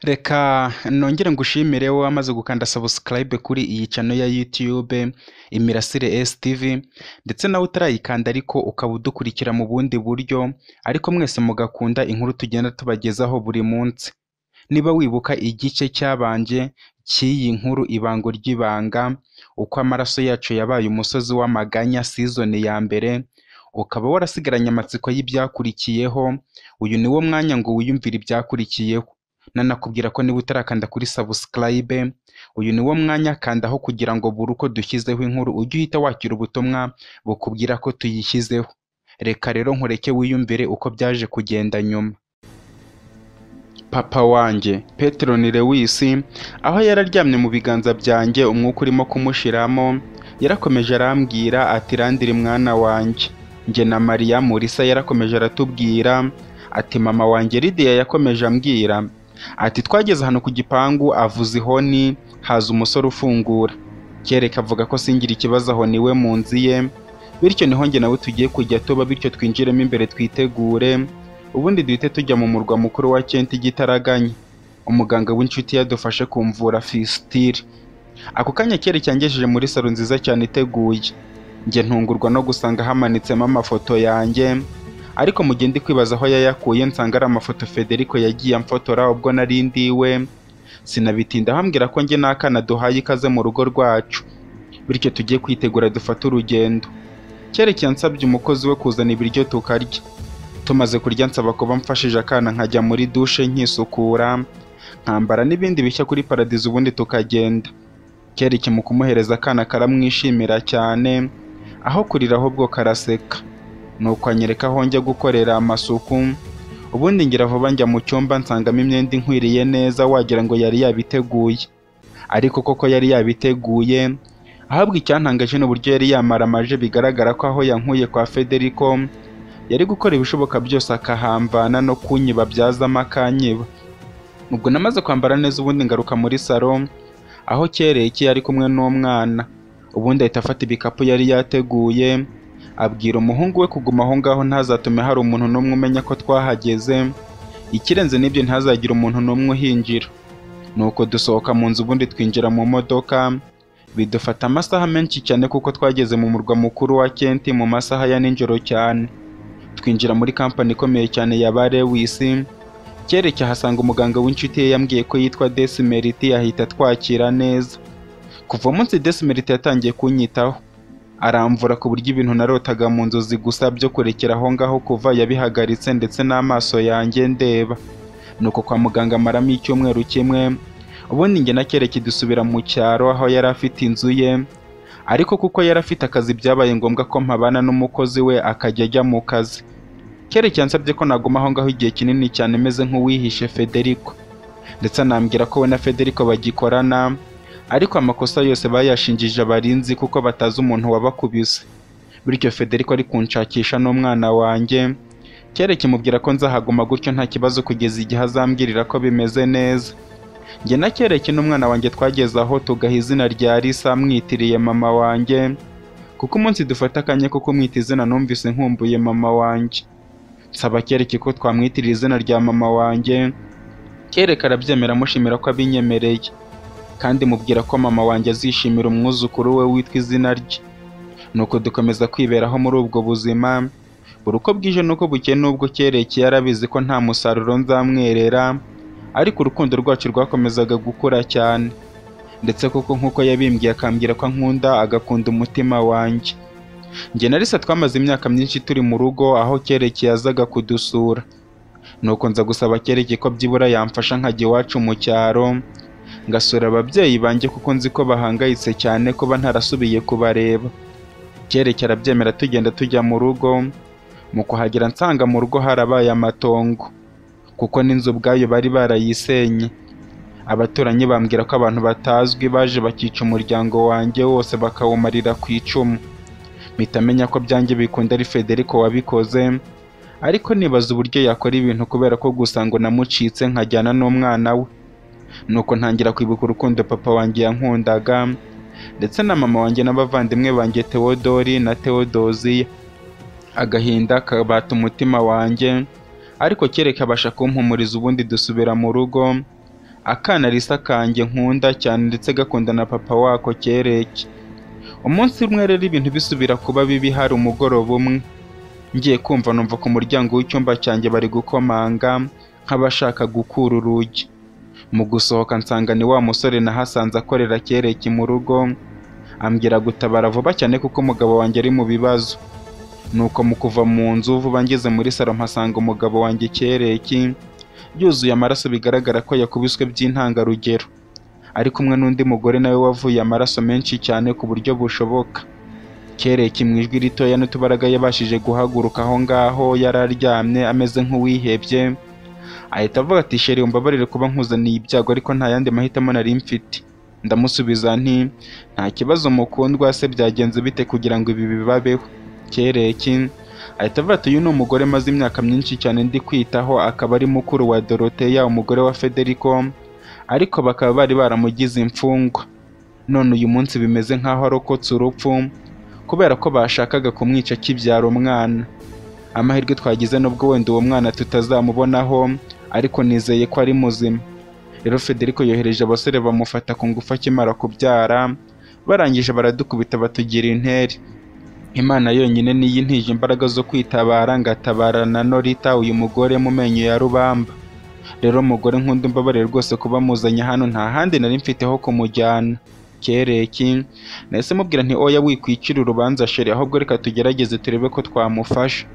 Reka nongere ngushimire wowe wamaze gukanda subscribe kuri iyi channel ya YouTube Imirasire STV, ndetse nawe utarayikanda ariko ukaba udukurikira mu bundi buryo, ariko mwese mugakunda inkuru tugenda tubagezaho buri munsi. Niba wibuka igice cyabanje cy'iyi nkuru Ibango ry'Ibanga, uko amaraso yacu yabaye umusozi w'amaganya season ya mbere, ukaba warasigaranye amatsiko y'ibyakurikiyeho, uyu ni wo mwanya ngo wiyumvire ibyakurikiyeho. Nanakubwira ko niba utarakanda kuri subscribe, uyu ni wo mwanya kandaho kugira ngo buri uko dushyizeho inkuru ujye uhita wakira ubutumwa bukubwira ko tuyishyizeho. Reka rero nkureke wiyumvire uko byaje kugenda nyuma. Papa wanjye Petero ni Lewis, aho yararyamye mu biganza byanjye umwuka urimo kumushiramo, yarakomeje arambwira ati Randiri mwana wanjye. Njye na Mariya Murisa yarakomeje aratubwira ati mama wanjye Lydia yakomeje ambwira ati twageze hano ku gipangu avuza ihoni haza umusore ufungura. Kereka avuga ko singira ikibazo aho niwe mu nzu ye, bityo niho njye nawe tugiye kujya tuba, bityo twinjiremo imbere twitegure, ubundi duhite tujya mu murwa mukuru wa Kent igitaraganya. Umuganga w'inshuti yadufashe kumvura fistile. Ako kanya Kereka yangejeje muri salo nziza cyane iteguye. Njye ntungurwa no gusanga hamanitsemo amafoto yanjye, ariko mu gihe ndi kwibaza aho yayakuye nsanga ari amafoto Federico yagiye amfotora ubwo nari ndiwe. Sinabitindaho ambwira ko njye n'akana duhaye ikaze mu rugo rwacu, bityo tugiye kwitegura dufate urugendo. Kereka yansabye umukozi we kuzana ibiryo tukarya. Tumaze kurya nsaba kuba mfashije akana nkajya muri dushe nkisukura, nkambara n'ibindi bishya kuri paradizo ubundi tukagenda. Kereka mu kumuhereza akana karamwishimira cyane, aho kurira ahubwo karaseka. Nuko anyereka aho njya gukorera amasuku, ubundi ngira vuba njya mu cyumba nsangamo imyenda inkwiriye neza wagira ngo yari yabiteguye. Ariko koko yari yabiteguye, ahubwo icyantangaje ni uburyo yari yamaramaje, bigaragara ko aho yankuye kwa Federico yari gukora ibishoboka byose akahamvana no kunyiba byazamo akanyiba. Ubwo namaze kwambara neza ubundi ngaruka muri salo aho Kereke yari kumwe n'umwana, ubundi ahita afata ibikapu yari yateguye abwira umuhungu we kuguma aho ngaho ntazatume hari umuntu n'umwe umenya ko twahageze, ikirenze n'ibyo ntazagire umuntu n'umwe uhinjira. Nuko dusohoka mu nzu ubundi twinjira mu modoka, bidufata amasaha menshi cyane kuko twageze mu murwa mukuru wa Kent mu masaha ya nijoro cyane. Twinjira muri kampani ikomeye cyane ya ba Lewis. Kereke ahasanga umuganga w'inshuti ye yambwiye ko yitwa Desimeriti, ahita twakira neza. Kuva umunsi Desimeriti yatangiye kunyitaho, aramvura ku buryo ibintu narotaga mu nzozi gusa byo kurekera aho ngaho kuva yabihagaritse, ndetse n'amaso yanjye ndeba. Nuko kwa muganga amaramo icyumweru kimwe, ubundi njye na Kereke dusubira mu cyaro aho yari afite inzu ye, ariko kuko yari afite akazi byabaye ngombwa ko mpabana n'umukozi we akajya ajya mu kazi. Kereke yansabye ko naguma aho ngaho igihe kinini cyane meze nk'uwihishe Federico, ndetse anambwira ko we na Federico bagikorana, ariko amakosa yose bayashinjije abarinzi kuko batazi umuntu wabakubise. Bityo Federico ari kunshakisha n'umwana wanjye. Kereke mubwira ko nzahaguma gutyo nta kibazo kugeza igihe azambwirira ko bimeze neza. Njye na Kereke n'umwana wanjye twageze aho tugaha izina rya Lisa mwitiriye mama wanjye, kuko umunsi dufata akanya ko kumwita izina numvise nkumbuye mama wanjye. Nsaba Kereke ko twamwitirira izina rya mama wanjye. Kereke arabyemera amushimira ko abinyemereye, kandi mubwira ko mama wanjye azishimira umwuzukuru we witwa izina rye. Nuko dukomeza kwiberaho muri ubwo buzima, buri uko bwije n'uko bukeye, n'ubwo Kereke yarabizi ko nta musaruro nzamwerera, ariko urukundo rwacu rwakomezaga gukura cyane. Ndetse koko nk'uko yabimbwiye akambwira ko ankunda agakunda umutima wanjye. Njye na Lisa twamaze imyaka myinshi turi mu rugo aho Kereke yazaga kudusura. Nuko nza gusaba Kereke ko byibura yamfasha nkajya iwacu mu cyaro ngasura ababyeyi banjye kuko nzi ko bahangayitse cyane kuba ntarasubiye kubareba. Kereke arabyemera tugenda tujya mu rugo. Mu kuhagera nsanga mu rugo harabaye amatongo, kuko n'inzu ubwayo bari barayisenye. Abaturanyi bambwira ko abantu batazwi baje bakica umuryango wanjye wose bakawumarira ku icumu. Mpita menya ko byanjye bikunda ari Federico wabikoze, ariko nibaza uburyo yakora ibintu kubera ko gusa ngo namucitse nkajyana n'umwana we. Nuko ntangira kwibuka urukundo papa wanjye yankundaga, ndetse na mama wanjye n'abavandimwe banjye Theodori na Theodosia. Agahinda kabata umutima wanjye, ariko Kereka abasha kumpumuriza ubundi dusubira mu rugo. Akana Lisa kanjye nkunda cyane ndetse gakunda na papa wako Kereke. Umunsi umwe rero ibintu bisubira kuba bibi, hari umugoroba umwe ngiye kumva numva ku muryango w'icyumba cyanjye bari gukomanga nk'abashaka gukura urugi. Mu gusohoka nsanga ni wa musore nahasanze akorera Kereke mu rugo, ambwira gutabara vuba cyane kuko umugabo wanjye ari mu bibazo. Nuko mu kuva mu nzu vuba ngeze muri salo mpasanga umugabo wanjye Kereke yuzuye amaraso, bigaragara ko yakubiswe by'intangarugero, ari kumwe n'undi mugore nawe wavuye amaraso menshi cyane ku buryo bushoboka. Kereke mu ijwi ritoya n'utubaraga yabashije guhaguruka aho ngaho yari aryamye ameze nk'uwihebye, ahita avuga ati sheri umbabarire kuba nkuzaniye ibyago ariko nta yandi mahitamo nari mfite. Ndamusubiza nti nta kibazo mukundwa, se byagenze bite kugira ngo ibi bibabeho? Kereke ahita avuga ati uyu ni umugore maze imyaka myinshi cyane ndi kwitaho, akaba ari mukuru wa Doroteya umugore wa Federico, ariko bakaba bari baramugize imfungwa. None uyu munsi bimeze nk'aho arokotse urupfu kubera ko bashakaga kumwica akibyara umwana. Amahirwe twagize nubwo wenda uwo mwana tutazamubonaho, ariko nizeye ko ari muzima. Rero Federico yohereje abasore bamufata ku ngufu akimara kubyara, barangije baradukubita batugira intere. Imana yonyine niyo intije imbaraga zo kwitabara ngatabara na Norita uyu mugore mu menyo ya rubamba. Rero mugore nkunda umbabarire rwose kuba muzanye hano, nta handi nari mfite ho kumujyana. Kereke nahise mubwira nti oya wikwicira urubanza sheri, ahubwo reka tugerageze turebe ko twamufasha.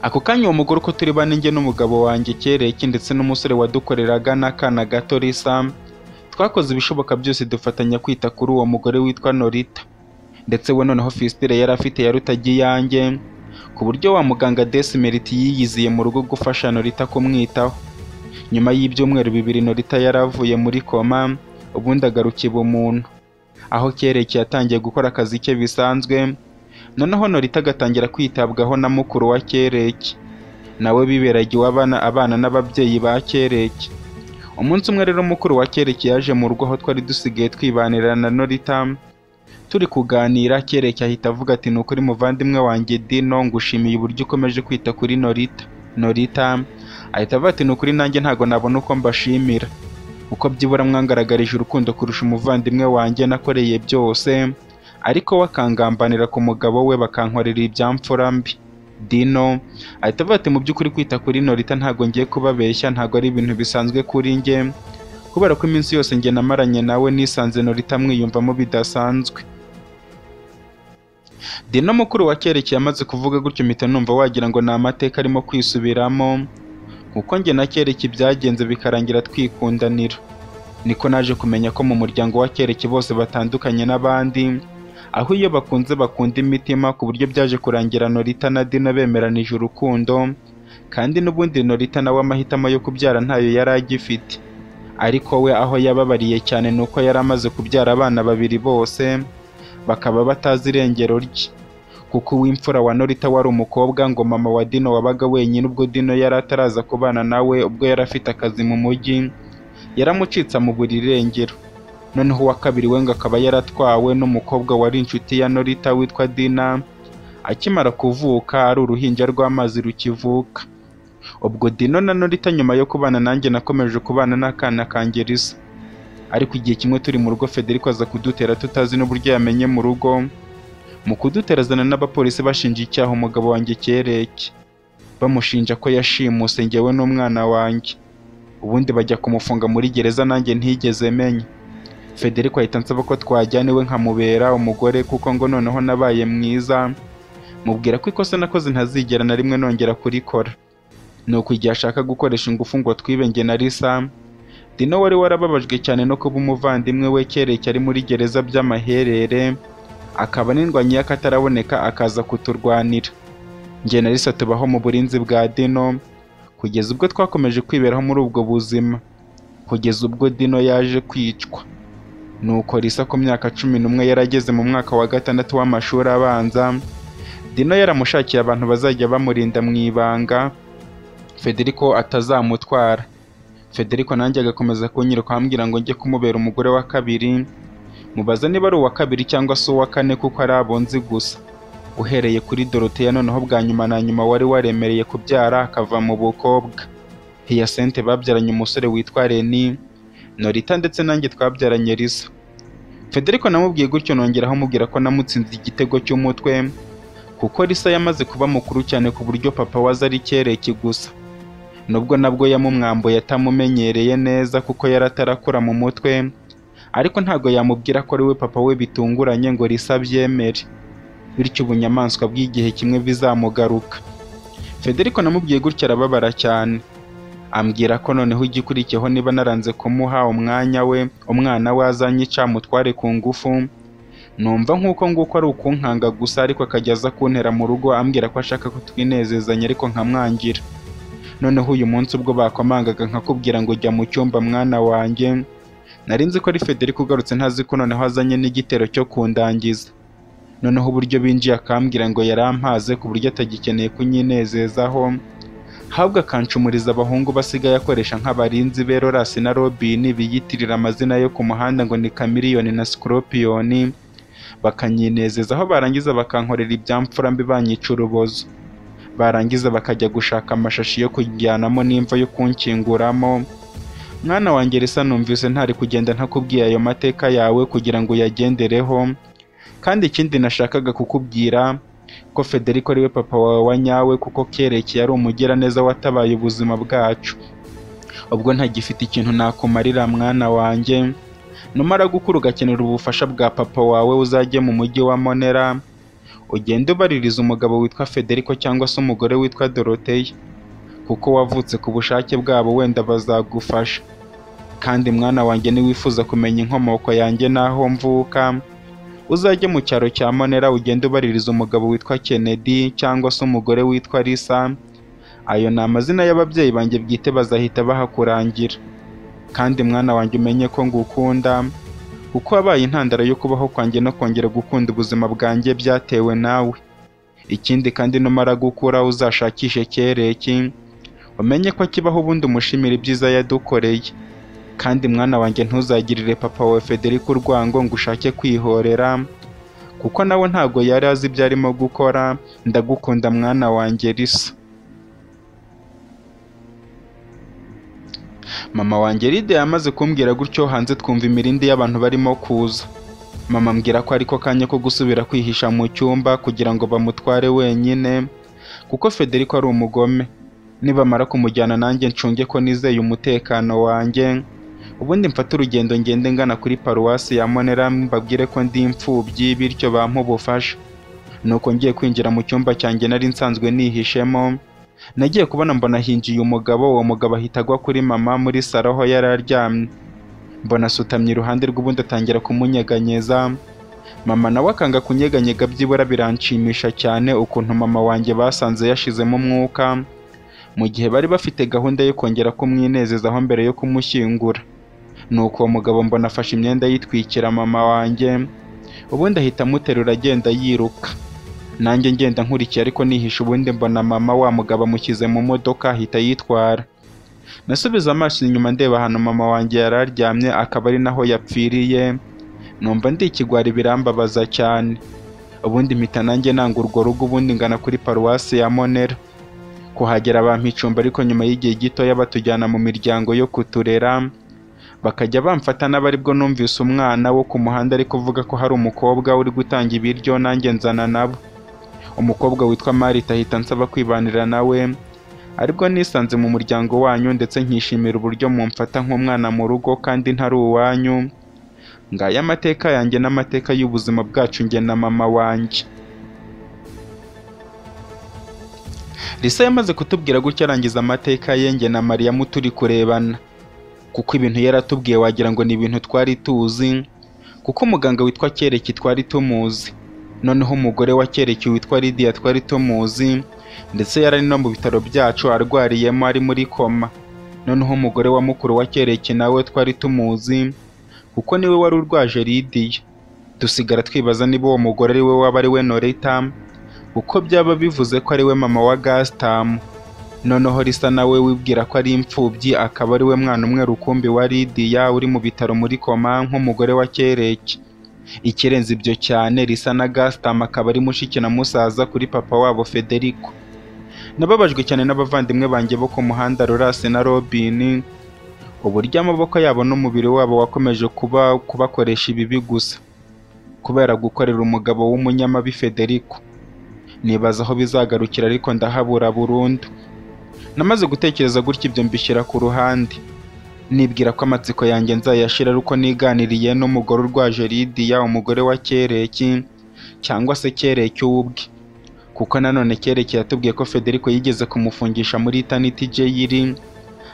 Ako kanya uwo mugore uko turi bane njye n'umugabo wanjye Kereke ndetse n'umusore wadukoreraga n'akana gato Lisa, twakoze ibishoboka byose dufatanya kwita kuri uwo mugore witwa Norita. Ndetse we noneho fistile yari afite yarutaga iyanjye, ku buryo wa muganga Desimeriti yiyiziye mu rugo gufasha Norita kumwitaho. Nyuma y'ibyumweru 2 Norita yaravuye muri koma, ubundi agaruka ibumuntu, aho Kereke yatangiye gukora akazi ke bisanzwe. Noneho Norita agatangira kwitabwaho na mukuru wa Kereke, nawe biberaga iw'abana abana n'ababyeyi ba Kereke. Umunsi umwe rero mukuru wa Kereke yaje mu rugo aho twari dusigaye twibanira na Norita, turi kuganira. Kereke ahita avuga ati nukuri muvandimwe wanjye Dino, ngushimiye uburyo ukomeje kwita kuri Norita. Norita ahita avuga ati nukuri nanjye ntago nabona uko mbashimira, uko byibura mwangaragarije urukundo kurusha umuvandimwe wanjye nakoreye byose, ariko we akangambanira ku mugabo we bakankorera ibyamfura mbi. Dino ahita avuga ati mu by'ukuri kwita kuri Norita ntago ngiye kubabeshya, ntago ari ibintu bisanzwe kuri njye, kubera ko iminsi yose njye namaranye nawe nisanze Norita mwiyumvamo bidasanzwe. Dino mukuru wa Kereke yamaze kuvuga gutyo mpita numva wagira ngo ni amateka arimo kwisubiramo, kuko njye na Kereke byagenze bikarangira twikundanira. Niko naje kumenya ko mu muryango wa Kereke bose batandukanye n'abandi, aho iyo bakunze bakunda imitima, ku buryo byaje kurangira Norita na Dino bemeranije urukundo, kandi n'ubundi Norita nawe amahitamo yo kubyara ntayo yari agifite. Ariko we aho yababariye cyane nuko yari amaze kubyara abana babiri bose bakaba batazi irengero rye, kuko uw'imfura wa Norita wari umukobwa, ngo mama wa Dino wabaga wenyine ubwo Dino yari ataraza kubana nawe ubwo yari afite akazi mu mujyi, yaramucitse amubura irengero. Noneho uwa kabiri we ngo akaba yaratwawe n'umukobwa wari inshuti ya Norita witwa Dina, akimara kuvuka ari uruhinja rw'amazi rukivuka. Ubwo Dino na Norita nyuma yo kubana nanjye nakomeje kubana n'akana kanjye Lisa. Ariko igihe kimwe turi mu rugo Federico aza kudutera tutazi n'uburyo yamenye mu rugo, mu kudutera azana n'abapolisi bashinja icyaha umugabo wanjye Kereke, bamushinja ko yashimuse njyewe n'umwana wanjye, ubundi bajya kumufunga muri gereza nanjye ntigeze menya. Federico ahita ansaba ko twajyana iwe nkamubera umugore, kuko ngo noneho nabaye mwiza, mubwira ko ikosa nakoze ntazigera na rimwe nongera kurikora. Nuko igihe ashaka gukoresha ingufu ngo twibe njye na Lisa, Dino wari warababajwe cyane no kuba umuvandimwe we Kereke ari muri gereza by'amaherere, akaba n'indwanyi y'akataraboneka akaza kuturwanira. Njye na Lisa tubaho mu burinzi bwa Dino kugeza ubwo twakomeje kwiberaho muri ubwo buzima, kugeza ubwo Dino yaje kwicwa. Nuko Lisa ku myaka 11 yarageze mu mwaka wa 6 w'amashuri abanza, Dino yaramushakiye abantu bazajya bamurinda mu ibanga Federico atazamutwara. Federico nanjye agakomeza kunyiruka ambwira ngo njye kumubera umugore wa kabiri, mubaza niba ari uwa kabiri cyangwa se uwa kane kuko ari abonzi gusa. Uhereye kuri Doroteya noneho bwa nyuma na nyuma wari waremereye kubyara akava mu bukobwa. Hyacinthe babyaranye umusore witwa Reni, Norita ndetse nanjye twabyaranye Lisa. Federico namubwiye gutyo, nongeraho mubwira ko namutsinze igitego cy'umutwe, kuko Lisa yamaze kuba mukuru cyane ku buryo papa we azi ari Kereki gusa. Nubwo nabwo yamumwambuye atamumenyereye neza kuko yari atarakura mu mutwe, ariko ntago yamubwira ko ari we papa we bitunguranye ngo Lisa abyemere, bityo ubunyamaswa bw'igihe kimwe bizamugaruka. Federico namubwiye gutyo arababara cyane, ambwira ko noneho igikurikiyeho niba naranze kumuha umwanya we, umwana we azanyica amutware ku ngufu. Numva nk'uko nguko ari ukunkanga gusa, ariko akajya aza kuntera mu rugo ambwira ko ashaka ko twinezezanya, ariko nkamwangira. Noneho uyu munsi ubwo bakomangaga nkakubwira ngo jya mu cyumba mwana wanjye, nari nzi ko ari Federico ugarutse, ntazi ko noneho azanye n'igitero cyo kundangiza. Noneho uburyo binjiye akambwira ngo yarampaze ku buryo atagikeneye kunyinezezaho, ahubwo akancumuriza abahungu basigaye akoresha nk'abarinzi be Rorasi na Robin biyitirira amazina yo ku muhanda ngo ni Chameleone na Scorpion, bakanyinezezaho barangiza bakankorera ibyamfura mbi banyica urubozo, barangiza bakajya gushaka amashashi yo kujyanamo n'imva yo kunkinguramo. Mwana wanjye Lisa, numvise ntari kugenda ntakubwiye ayo mateka yawe kugira ngo uyagendereho. Kandi ikindi nashakaga kukubwira ko Federico ariwe papa wawe wa nyawe, kuko Kereki yari umugiraneza watabaye ubuzima bwacu. Ubwo ntagifite ikintu nakumarira mwana wanjye, numara gukura ugakenera ubufasha bwa papa wawe uzajye mu mujyi wa Monera, ugende ubaririza umugabo witwa Federico cyangwa se umugore witwa Dorothea, kuko wavutse ku bushake bwabo, wenda bazagufasha. Kandi mwana wanjye, niwifuza kumenya inkomoko yanjye n'aho mvuka, uzajye mu cyaro cya Monera ugende ubaririza umugabo witwa Kennedy cyangwa se umugore witwa Lisa. Ayo ni amazina y'ababyeyi banjye bwite, bazahita bahakurangira. Kandi mwana wanjye, umenye ko ngukunda, kuko wabaye intandaro yo kubaho kwanjye no kongera gukunda ubuzima bwanjye byatewe nawe. Ikindi kandi numara gukura uzashakishe Kereki, umenye ko akibaho, ubundi umushimire ibyiza yadukoreye. Kandi mwana wanjye, ntuzagirire papa wawe Federico urwango ngo ushake kwihorera, kuko nawe ntago yari azi ibyo arimo gukora. Ndagukunda mwana wanjye Lisa. Mama wanjye Lydia yamaze kumbwira gutyo, hanze twumva imirindi y'abantu barimo kuza. Mama ambwira ko ariko kanya ko gusubira kwihisha mu cyumba kugira ngo bamutware wenyine, kuko Federico ari umugome. Nibamara kumujyana nanjye ncunge ko nizeye umutekano wanjye, ubundi mfate urugendo ngende ngana kuri paruwasi ya Monera mbabwire ko ndi imfubyi, bityo bampe ubufasha. Nuko ngiye kwinjira mu cyumba cyanjye nari nsanzwe nihishemo, nagiye kubona mbona hinjiye umugabo. Uwo mugabo ahita agwa kuri mama muri saro aho yari aryamye, mbona asutamye iruhande rw'ubundi atangira kumunyeganyeza. Mama nawe akanga kunyeganyega, byibura biranshimisha cyane ukuntu mama wanjye basanze yashizemo umwuka, mu gihe bari bafite gahunda yo kongera kumwinezezaho mbere yo kumushyingura. Nuko uwo mugabo mbona afashe imyenda yitwikira mama wanjye, ubundi ahita amuterura agenda yiruka, nanjye ngenda nkurikiye ariko nihisha. Ubundi mbona mama wa mugabo amushyize mu modoka ahita yitwara. Nasubiza amaso inyuma ndeba ahantu mama wanjye yari aryamye, akaba ari naho yapfiriye, numva ndi ikigwari birambabaza cyane. Ubundi mpita nanjye nanga urwo rugo, ubundi ngana kuri paruwasi ya Monera. Kuhagera bampa icumbi, ariko nyuma y'igihe gitoya batujyana mu miryango yo kuturera, bakajya bamfata n'abaribwo numvise umwana wo ku muhanda ari kuvuga ko hari umukobwa uri gutanga ibiryo, nanjye nzana nabo. Umukobwa witwa Marita ahita ansaba kwibanira nawe, aribwo nisanze mu muryango wanyu, ndetse nkishimira uburyo mumfata nk'umwana mu rugo kandi ntari uwanyu. Ngaya amateka yanjye n'amateka y'ubuzima bwacu njye na mama wanjye. Lisa yamaze kutubwira gutya arangiza amateka ye, njye na Mariyamu turi kurebana, kuko ibintu yaratubwiye wagira ngo ni ibintu twari tuzi, kuko umuganga witwa Kereki twari tumuzi, noneho umugore wa Kereki witwa Lydia twari tumuzi, ndetse yari no mu bitaro byacu arwariyemo ari muri koma. Noneho umugore wa mukuru wa Kereki nawe twari tumuzi, kuko niwe wari urwaje Lydia. Dusigara twibaza niba uwo mugore ari we waba ari we Norita, kuko byaba bivuze ko ari we mama wa Gastam. Noneho Lisa nawe wibwira ko ari imfubyi, akaba ari we mwana umwe rukumbi wa Lydia uri mu bitaro muri koma nk'umugore wa Kereki. Ikirenze ibyo cyane, Lisa na Gastam akaba ari mushiki na musaza kuri papa wabo Federico. Nababajwe cyane n'abavandimwe banjye bo ku muhanda Rorasi na Robin, uburyo amaboko yabo n'umubiri wabo wakomeje kuba kubakoresha ibibi gusa kubera gukorera umugabo w'umunyamabi Federico. Nibaza aho bizagarukira ariko ndahabura burundu. Namaze gutekereza gutya ibyo mbishyira ku ruhande, nibwira ko amatsiko yanjye nzayashira ari uko niganiriye n'umugore urwaje Lidiya, umugore wa Kereki cyangwa se Kereki ubwe, kuko nanone Kereki yatubwiye ko Federico yigeze kumufungisha muri Eternity Jail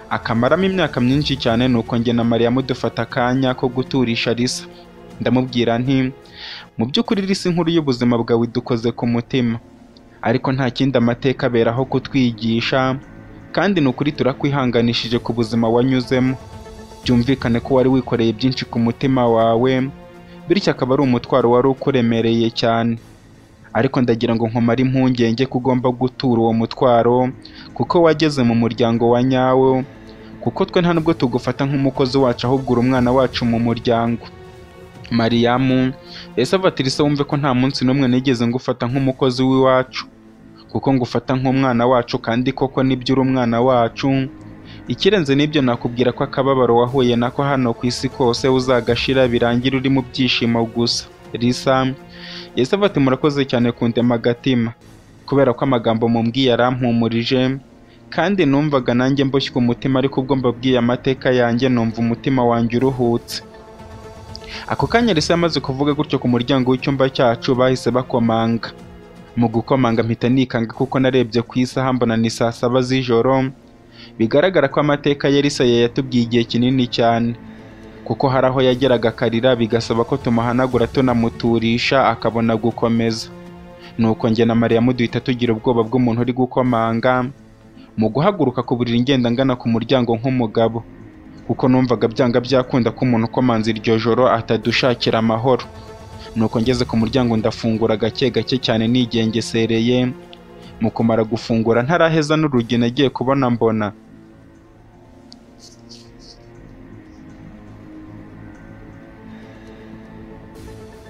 akamaramo imyaka myinshi cyane. Nuko njye na Mariya dufata akanya ko guturisha Lisa. Ndamubwira nti mu by'ukuri Lisa, inkuru y'ubuzima bwawe idukoze ku mutima, ariko nta kindi amateka aberaho kutwigisha, kandi ni ukuri turakwihanganishije ku buzima wanyuzemo. Byumvikane ko wari wikoreye byinshi ku mutima wawe, bityo akaba ari umutwaro wari ukuremereye cyane. Ariko ndagira ngo nkumare impungenge ko ugomba gutura uwo mutwaro, kuko wageze mu muryango wa nyawo, kuko twe nta nubwo tugufata nk'umukozi wacu, ahubwo uri umwana wacu mu muryango. Mariyamu ese Lisa, wumve ko nta munsi n'umwe nigeze ngufata nk'umukozi w'iwacu, kuko ngufata nk'umwana wacu, kandi koko nibyo uri umwana wacu. Ikirenze n'ibyo nakubwira ko akababaro wahuye nako hano ku isi kose uzagashira birangira uri mu byishimo gusa. Lisa yahise ati murakoze cyane kundema agatima, kubera ko amagambo mumbwiye yarampumurije, kandi numvaga nanjye mboshywe umutima, ariko ubwo mbabwiye amateka yanjye numva umutima wanjye uruhutse. Ako kanya Lisa yamaze kuvuga gutyo, ku muryango w'icyumba cyacu bahise bakomanga. Mu gukomanga mpita nikanga, kuko narebye ku isaha mbona ni saa 7 z'ijoro. Bigaragara ko amateka ya Lisa yayatubwiye igihe kinini cyane, kuko hari aho yageraga akarira bigasaba ko tumuhanagura tunamuturisha akabona gukomeza. Nuko njye na Mariya duhita tugira ubwoba bw'umuntu uri gukomanga. Mu guhaguruka ku buriri ngenda ngana ku muryango nk'umugabo, kuko numvaga byanga byakunda ko umuntu ukomanza iryo joro atadushakira amahoro. Nuko ngeze ku muryango ndafungura gake gake cyane nigengesereye. Mu kumara gufungura ntaraheza n'urugi nagiye kubona mbona